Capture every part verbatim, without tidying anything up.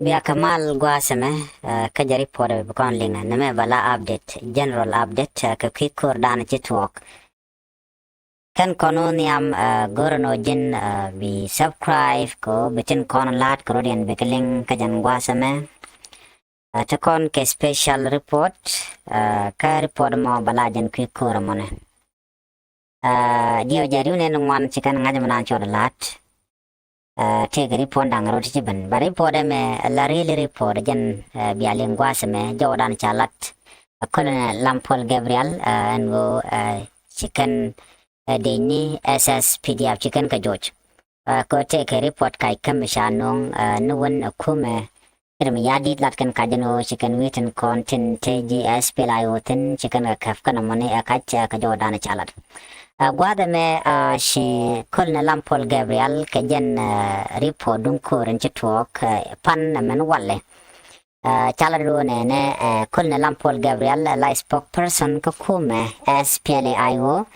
Bia kɛ mal gua̱a̱th ɛmɛ, eh, kä jɛ report ɛ bi kɔn liŋ ɛ nɛmɛ bala update, general update, eh, kɛ kui̱ ko̱r dan ci tuɔɔk. Kɛn kɔn wä nhiam, eh, go̱r ɛn ɣöö ji̱n, eh, bi subscribe kɛ ɣöö bi tin kɔn la̱a̱t kɛ rɔ̱diɛn bikɛ liŋ kä jɛn gua̱a̱th ɛmɛ. Eh, te kɔn kɛ special report, eh, kä report mɔ bala jɛn kui̱ ko̱r ɛmɔnɛ. Eh, diɛw jɛ riw nɛn ŋuan ci kɛn ŋa̱c mɛ naan cɔl la̱a̱t. Eh, tëëkɛ report da̱ŋ rɛw ti ci ben. Ba report ɛmɛ la really report jɛn, eh, bia liŋ gua̱a̱th ɛmɛ jɔwdan ca lat. Eh, Colonel Lampol Gabriel, eh, ɛn ɣöö, eh, ci kɛn, eh, dec ni S S P D F ci kɛn kɛ joc. Eh, kɛ tëëkɛ report kac käm ca nööŋ, eh, ni wän, eh, kumɛ Kiir Mayardit lat kɛn kac ɛn ɣöö ci kɛn wi̱i̱ tin kɔn tin te ji̱ S P L A I O thin ci kɛn kɛ käp kɛn ɛmɔni ɛ kac, eh, kɛ jɔwdan ca lat. Eh, gua̱a̱th ɛmɛ, eh, ci Colonel Lampol Gabriel kɛ jɛn, eh, report duŋ ko̱r in ci tuɔɔk, eh, pan ɛmɛn walɛ. Eh, ca lat ɣöö nɛnɛ, eh, Colonel Lampol Gabriel, eh, la spokesperson kä kumɛ S P L A I O.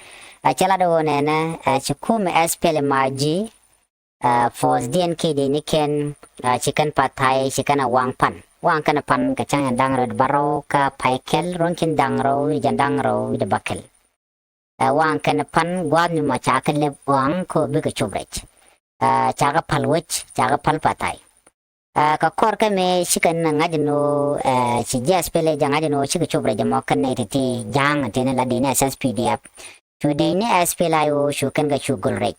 Eh, ca lat ɣöö nɛnɛ, eh, ci kumɛ S P L A I O ji̱, eh, force diɛn kiɛ dec ni kɛn, eh, ci kɛn pa̱tha̱y ci kɛn ɛ waŋ pan. Waŋ kɛn ɛ pan kɛ cäŋ in da̱ŋ rɛw bärɔw kä pay kɛl ruɔ̱n ki̱n da̱ŋ rɛw wi̱cdɛ da̱ŋ rɛw wi̱cdɛ bäkɛl. Eh, waŋ kɛn ɛ pan gua̱a̱th ni mɔ ca kɛ lɛp waŋ kɛ ɣöö bikɛ cop rɛc. Eh, ca kɛ päl wec, ca kɛ päl pa̱tha̱y. Eh, kɛ kɔr kä mëë cikɛ ni ŋa̱c ni ɣöö, eh, ci ji̱ S P L A I O jɛ ŋa̱c ni ɣöö cikɛ cop rɛc ɛmɔ kɛn nɛy ti ti ja̱a̱ŋ ti ni la dec ni S S P D F. Cu dec ni S P L A I O cu kɛn kɛ cu göl rɛc.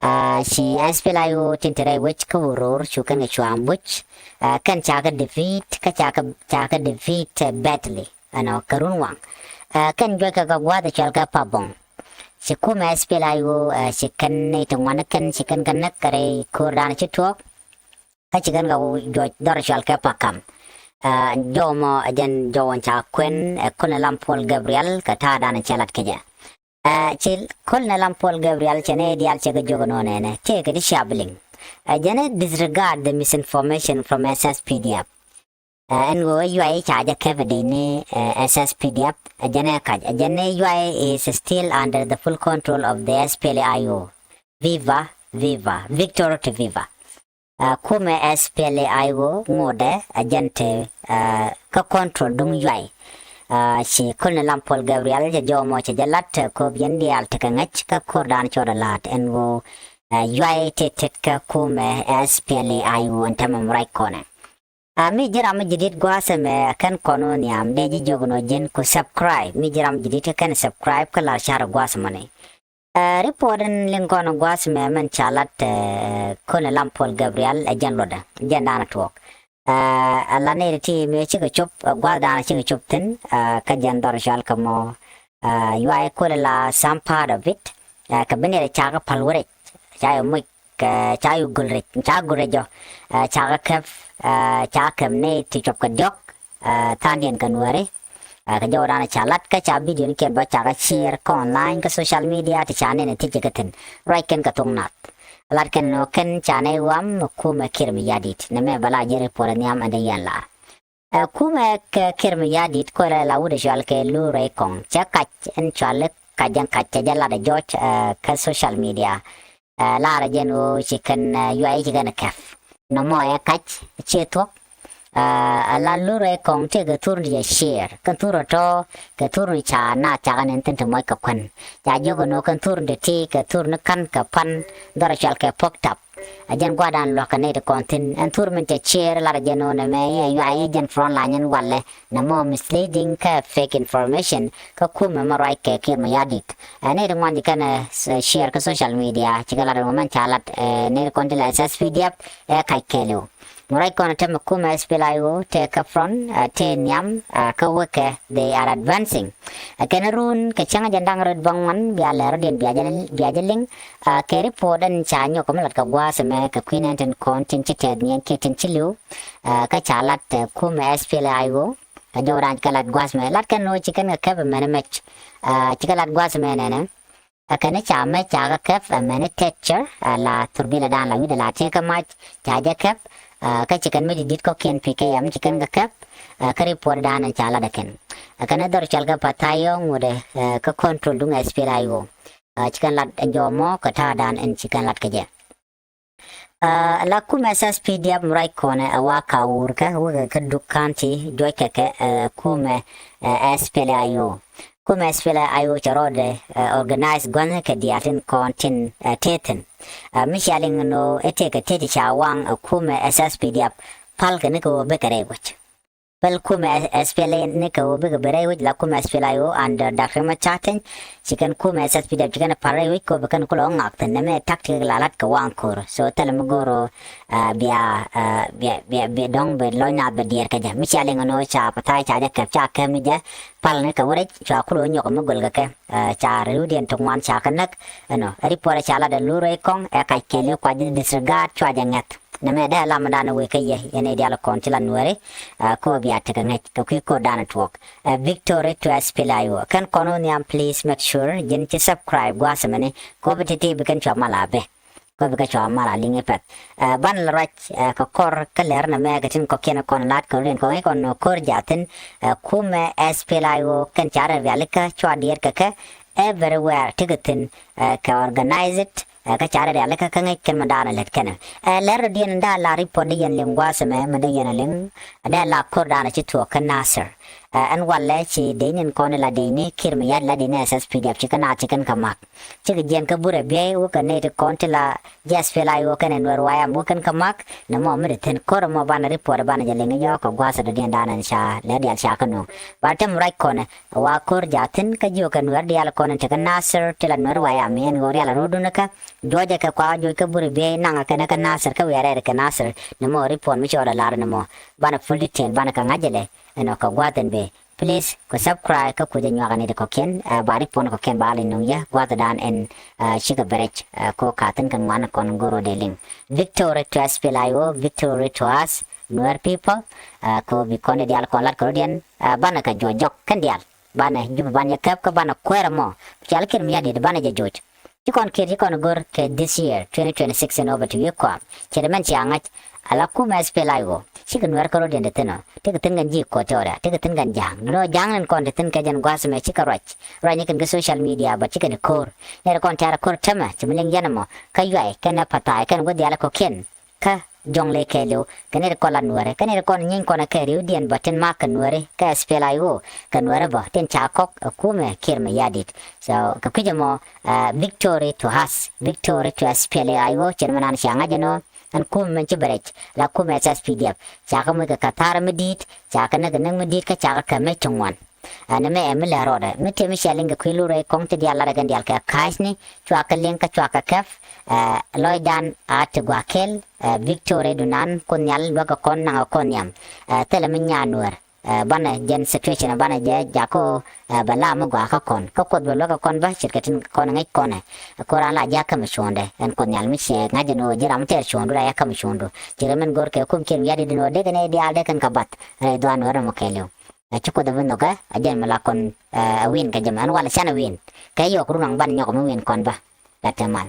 Ah, ci S P L A I O tin te rɛy wec kä Uror cu kɛn kɛ cu ambush. Ah, kɛn ca kɛ defeat, kä ca kɛ, ca kɛ defeat, eh, badly. Ɛnɔ, kɛ run waŋ. Ah, kɛn juɔc kɛ kɛ gua̱a̱th ɛ cɔal kɛ Pabong. Ci kumɛ S P L A I O, ah, ci kɛn nɛy ti ŋuan kɛn ci kɛn kɛ näk kɛ rɛy ko̱r dan ci tuɔɔk. Kä ci kɛn kɛ juɔc dhɔr cɔal kɛ Pakam. Ah, jɔw mɔ ɛ jɛn jɔw ca kuɛn, eh, Colonel Lampol Gabriel kɛ ta̱a̱ dan cɛ lat kɛ jɛ. Eh, ci Colonel Lampol Gabriel cɛ nɛy diaal cɛ kɛ jiök ɛnɔ nɛnɛ. Tëëkɛ ti cia bi liŋ. Eh, jɛn ɛ disregard the misinformation from S S P D F. Eh, ɛn ɣöö Yuay ca jɛ käp ɛ dec ni, eh, S S P D F. Eh, jɛn ɛ kac. Eh, jɛn ɛ Yuay is still under the full control of the S P L A I O. Viva, viva. Victory to viva. Ah, kumɛ S P L A I O ŋotdɛ ɛ jɛn te, ah, kä control duŋ Yuay. Ah, ci Colonel Lampol Gabriel jɛ jɔw mɔ cɛ jɛ lat, ah, kop yɛn diaal tekɛ ŋäc kä ko̱r dan cɔɔdɛ la̱a̱t ɛn ɣöö, ah, Yuay te tet kä kumɛ S P L A I O ɛn tämɛ mɛ ruac kɔnɛ. Ah, mi ji̱ ram mi ji̱ di̱t gua̱a̱th ɛmɛ kɛn kɔn wä nhiam dee ji̱ jiök nɔ ji̱n ku subscribe. Mi ji̱ ram mi ji̱ di̱t kɛn subscribe kä la̱r ca̱r gua̱a̱th ɛmɔni. Eh, report in liŋ kɔn gua̱a̱th mɛ mɛn ca lat, eh, Colonel Lampol Gabriel, eh, jɛn luɔtdɛ, jɛn danɛ tuɔɔk. Eh, a la nɛy ti mëë cikɛ cop, eh, gua̱a̱th danɛ cikɛ cop thi̱n, eh, kä jɛn dhɔr cɔal kɛ mɔ, eh, Yuay kulɛ la some part of it, eh, kɛ bi nɛy ti ca kɛ päl wä rɛc, ca yɛ moc, kɛ ca yɛ göl rɛc, ca göl rɛc jɔ, eh, ca kɛ käp, eh, ca käp nɛy ti cuɔp kɛ diɔ̱k, eh, tha̱a̱ŋdiɛn kɛ Nuääri. Eh, kɛ jɔw danɛ ca lat kä ca video ni kiɛn bä ca kɛ share kä online kä social media ti ca nɛn ti jɛ kɛ thi̱n. Ruac kɛn kɛ thok nath. Lat kɛn nɔ kɛn ca nɛy wam kumɛ Kiir Mayardit. Nɛmɛ bä la ji̱ report nhiam ɛn dee yɛn lar. Eh, kumɛ kɛ Kiir Mayardit kuɛ la wut ɛ cɔal kɛ Lur Rɛy Kɔŋ. Cɛ kac ɛn cɔal kac ɛn kac cɛ jɛ lat ɛ jɔc, eh, kä social media. Eh, lar jɛn ɣöö ci kɛn, eh, Yuay ci kɛn käp. Nɔmɔ ɛ kac ciɛ thuɔ̱k. Eh, a la Lur Rɛy Kɔŋ tëëkɛ thurni jɛ share. Kɛn thurni tɔ̱ kɛ thurni ca naath cakɛ nɛn thi̱n ti muɔc kɛ kuän. Ca jiök ɛn ɣöö kɛn thurni ti kɛ thurni ka̱n kɛ pan dhɔr cɔal kɛ pok tap. A jɛn gua̱dan lua̱k kɛ nɛy ti kɔn thi̱n. Ɛn thurni min cɛ share lar jɛn ɣöö nɛmɛ i̱ ɛ Yuay i̱ jɛn front line in walɛ. Nɛmɔ misleading kä fake information kä kumɛ mɛ ruac kɛ Kiir Mayardit. Ɛ nɛy ti ŋuan ji̱ kɛn ɛ share kä social media cikɛ lat ɛn ɣöö mɛn ca lat, ɛ nɛy ti kɔn ti la S S P D F ɛ kac kɛɛliw. Mɛ ruac kɔn ɛ tɛmɛ kumɛ S P L A I O tëë kä front, ɛ tëë nhiam, ɛ kä wekɛ they are advancing. Ɛ kɛn run kɛ cäŋ jɛ da̱ŋ rɛw bä ŋuan bia lɛ rɔ̱diɛn bia jɛ, bia jɛ liŋ. Ɛ kɛ report ɛn ca nyɔk kɛ mi lat kɛ gua̱a̱th ɛmɛ kɛ kui̱ nɛn tin kɔn tin ci tɛth niɛn kiɛ tin ci li̱w. Ɛ kä ca lat, ɛ kumɛ S P L A I O. Ɛ jɔw raan kɛ lat gua̱a̱th mɛ lat kɛn ɣöö ci kɛn kɛ käp ɛmɛn mɛc. Ɛ ci kɛ lat gua̱a̱th mɛ nɛnɛ. Ɛ kɛn ca mɛ ca kɛ käp ɛmɛn tɛcɛ, ɛ la thurbilɛ dan la wi̱dɛ la tëë kä mac ca jɛ käp. Ɛ kä ci kɛn mi di di̱t kɔ̱kiɛn P K M ci kɛn kɛ käp. Ɛ kä report dan ca lat ɛ kɛn. Ɛ kɛn dhɔr cɔal kɛ Pathayɔŋ wut ɛ, ɛ kä control duŋ S P L A I O. Ɛ ci kɛn lat ɛ jɔw mɔ kɛ ta̱a̱ dan ɛn ci kɛn lat kɛ jɛ. Ɛ, la kumɛ S S P D F mi ruac kɔnɛ ɛ wa ka wurkä wekɛ kä Duk County juɔc kɛ kɛ, ɛ, kumɛ, ɛ, S P L A I O. Kumɛ S P L A I O cɛ rɔɔdɛ, ɛ, organize gua̱nh kɛ diaal tin kɔn tin, ɛ, tethin. Ɛ, mi cia liŋ ni ɣöö ɛ tëëkɛ tëë ti ca waŋ ɛ kumɛ S S P D F pal kɛ ni kɛ ɣöö bikɛ rɛy wec. Pal kumɛ S P L A ni kɛ ɣöö bikɛ bi rɛy wec la kumɛ S P L A I O under Doctor Riek Machar Teny. Ci kɛn kumɛ S S P D F ci kɛn pal rɛy wec kɛ ɣöö bi kɛn kulɛ ŋak thi̱n nɛmɛ tactic la la̱t kɛ waŋ ko̱r. So thilɛ mi go̱o̱r ɣöö, ɛ, bia, ɛ, bia, bia, bia dɔ̱ŋ bi lɔc naath bɛ diɛɛr kɛ jɛ. Mi cia liŋ ni ɣöö ca pa̱tha̱a̱c ca jɛ kɛp ca kɛp mi jɛ pal ni kɛ wä rɛc cua kulɛ wä nyɔk mi gol kɛ kɛ, ɛ, ca riwdiɛn ti ŋuan ca kɛ näk. Ɛnɔ ɛ report ca lat ɛ lur rɛy kɔŋ ɛ kac kɛɛliw kua jɛ disregard cua jɛ ŋɛth. Nɛmɛ dee lam dan wek kä yɛ yɛn i̱ diaal kɔn ci la Nuääri, ɛ, kɔ bia tekɛ ŋäc kɛ kui̱ ko̱r dan tuɔɔk. Ɛ, victory to S P L A I O. Kɛn kɔn wä nhiam, please make sure ji̱n ci subscribe gua̱a̱th mɛni kɔ bi ti̱ti̱ bi kɛn cua mal a bɛ. Kɔ bi kɛ cua mal a liŋ i̱ pɛth. Ɛ, ban la ruac, ɛ, kɛ kɔr kä lɛr nɛmɛ kɛ tin kɔ̱kiɛn kɔn la̱t kɛ rin kɔn i̱ kɔn ko̱r ja̱thin, ɛ, kumɛ S P L A I O kɛn ca rɛn rialikä cua diɛɛr kɛ kɛ everywhere tekɛ thi̱n, ɛ, kɛ organize it, ɛ, kä ca rɛn rialikä kä ŋäc kɛn mɛ daanɛ lät kɛnɛ. Ɛ, lɛr rɔ diɛn da̱a̱ la report di yɛn liŋ gua̱a̱th ɛmɛ mɛ di yɛn a liŋ, ɛ, dee la ko̱r daanɛ ci tuɔɔk kä Nasir. Ɛ, ɛn walɛ ci dee niɛn kɔn la dee ni Kiir Mayardit la dee ni S S P D F ci kä naath ci kɛn kä mak. Cikɛ jiɛn kä burɛ biey wä kɛ nɛy ti kɔn ti la S P L A I O kɛnɛ Nuer Y M wä kɛn kä mak. Nɛ mɔ mi di thi̱n ko̱r mɔ banɛ report banɛ jɛ liŋ yɔɔk kɛ gua̱a̱th dɔ̱diɛn daanɛ ca lɛ diaal ca kä nuɔ̱ŋ. Ba tɛm ruac kɔnɛ wa ko̱r ja̱thin kä jiök kɛ Nuer diaal kɔnɛ ti kä Nasir ti la Nuer Y M yɛn ɣöö rial a ro̱dun kä juɔcɛ kɛ kua juɔc kä burɛ biey naŋ kɛnɛ kä Nasir kä wiarɛ kɛ Nasir. Nɛ mɔ report mi cɔɔdɛ lar nɛ mɔ banɛ full detail banɛ kɛ ŋa̱c jɛ lɛ ɛnɔ kɛ gua̱a̱th ɛn bee. Please ku subscribe kä ku jɛ nyuak ni di kɔ̱kiɛn, ɛ, ba report kɔ̱kiɛn ba liŋ nuŋ yɛ gua̱a̱th dan ɛn, ɛ, cikɛ bɛ rɛc, ɛ, ko ka thi̱n kɛ ŋuan kɔn go̱r wä dee liŋ. Victory to S P L A I O, victory to us Nuer people. Ɛ, ko bi kɔn diaal kɔn lat kɛ rɔ̱diɛn, ɛ, banɛ kɛ juɔc jɔk kɛn diaal banɛ jup ban yɛ kɛp kä banɛ kuɛɛr mɔ. Cial Kiir Mayardit banɛ jɛ joc. Ci kɔn Kiir ci kɔn go̱r kɛ this year twenty twenty-six in over to you kɔam. Cɛ di mɛn cia ŋa̱c ala kumɛ S P L A I O. Cikɛ Nuɛr kä rɔ̱diɛn di thi̱n ɔ. Tekɛ thi̱n kɛn ji̱ Equatoria, tekɛ thi̱n kɛn Ja̱a̱ŋ. Nɔ Ja̱a̱ŋ nin kɔn ti thi̱n kɛ jɛn gua̱a̱th mɛ cikɛ ruac. Ruac ni kɛn kɛ social media bä cikɛ ni ko̱r. Nɛr kɔn tɛ̈r ko̱r tämɛ ci mi liŋ yɛn ɛmɔ kä Yuay kɛn ɛ Pathai kɛn wä dhial ɛ kɔ̱kiɛn. Kä Jɔŋlei kɛɛliw kɛ nɛy ti kɔn la Nuäärɛ kɛ nɛy ti kɔn nyieeny kɔn kɛ riwdiɛn bä tin ma̱a̱k kɛ Nuäärɛ kɛ S P L A I O kɛ Nuäärɛ bä tin ca kɔk ɛ kumɛ Kiir Mayardit. So kɛ kui̱c ɛmɔ, ɛ, victory to us, victory to S P L A I O. Cɛn mɛ nan cia ŋa̱c ɛnɔ ɛn kumɛ mɛn ci bɛ rɛc la kumɛ S S P D F. Ca kɛ moc kɛ ka̱tha̱a̱r mi di̱i̱t, ca kɛ näk kɛ näk mi di̱i̱t kä ca kɛ kɛ mec ti ŋuan. Ɛn ɛmɛ ɛ mi lɛ rɔɔdɛ mi tëë mi cia liŋ kɛ kui̱ lurɛ kɔŋ ti diaal lat ɛ kɛn diaal kɛ ka̱a̱cni cua kɛ liŋ kä cua kɛ kɛp. Ɛ, lɔcdan a ti gua̱a̱k kɛl, ɛ, victory dunan Kuoth Nhial luäk kɛ kɔn naŋ kɛ kɔn nhiam. Ɛ, thilɛ mi nyaa Nuäär, ɛ, banɛ jɛn situation banɛ jɛ jakä, ɛ, bɛ la mi gɔaa kä kɔn kä Kuoth bɛ luäk kɛ kɔn bä ce̱tkɛ tin kɔn ŋäc kɔnɛ. Ɛ, ko̱ran la jakä mi cuɔ̱ndɛ ɛn Kuoth Nhial mi ciɛ ŋa̱c ɛn ɣöö ji̱ ram mi tɛɛr cuɔ̱ndu la jakä mi cuɔ̱ndu. Ce̱tkɛ min go̱r kɛ kum Kiir Mayardit ɛn ɣöö dee kɛ nɛy diaal dee kɛn kɛ bath rɛy dhuaar Nuäär ɛmɔ kɛɛliw. Ɛ, ci Kuoth ɛ bi nhɔkɛ ɛ jɛn mi la kɔn, ɛ, ɛ win kɛ jɛ mɛ ɛn walɛ can ɛ win kɛ yɔk run ɔŋ ban nyɔk mi win kɔn bä. La te mal.